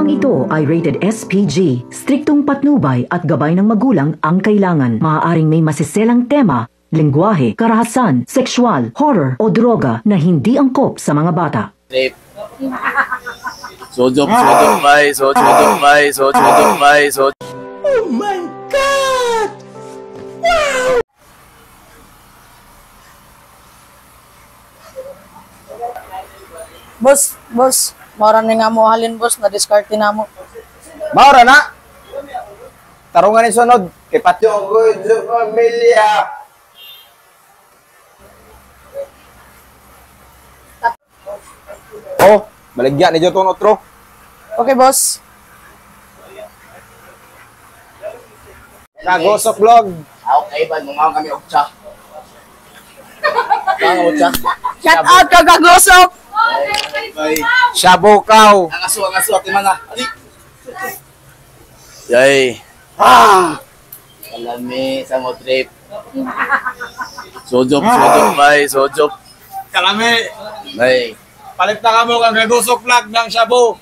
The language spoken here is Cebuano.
Programang ito ay rated SPG. Striktong patnubay at gabay ng magulang ang kailangan. Maaaring may masiselang tema, lengguwahe, karahasan, sexual, horror o droga na hindi angkop sa mga bata. Trip. Sojok, sojok, bay, sojok, bay, sojok, bay, sojok. Boss, boss, mora ni nga mo halin, boss, na diskarte na mo. Maura na. Tarungan ni sunod kay patyo ko sa pamilya. Oh, baligya ni Jotong otro. Okay, boss. Kagosok vlog. Ako kay Ivan, mga kami okcha. Mga okcha. Shout out kag Kagosok! Bay. Shabukaw. Ang aso, ati mana. Ali. Yay. Ah! Kalami sa mo trip. Sojok, sojok, bay, sojok. Kalami. Bay. Palit na kamo kang kagosok vlog ng Shabu.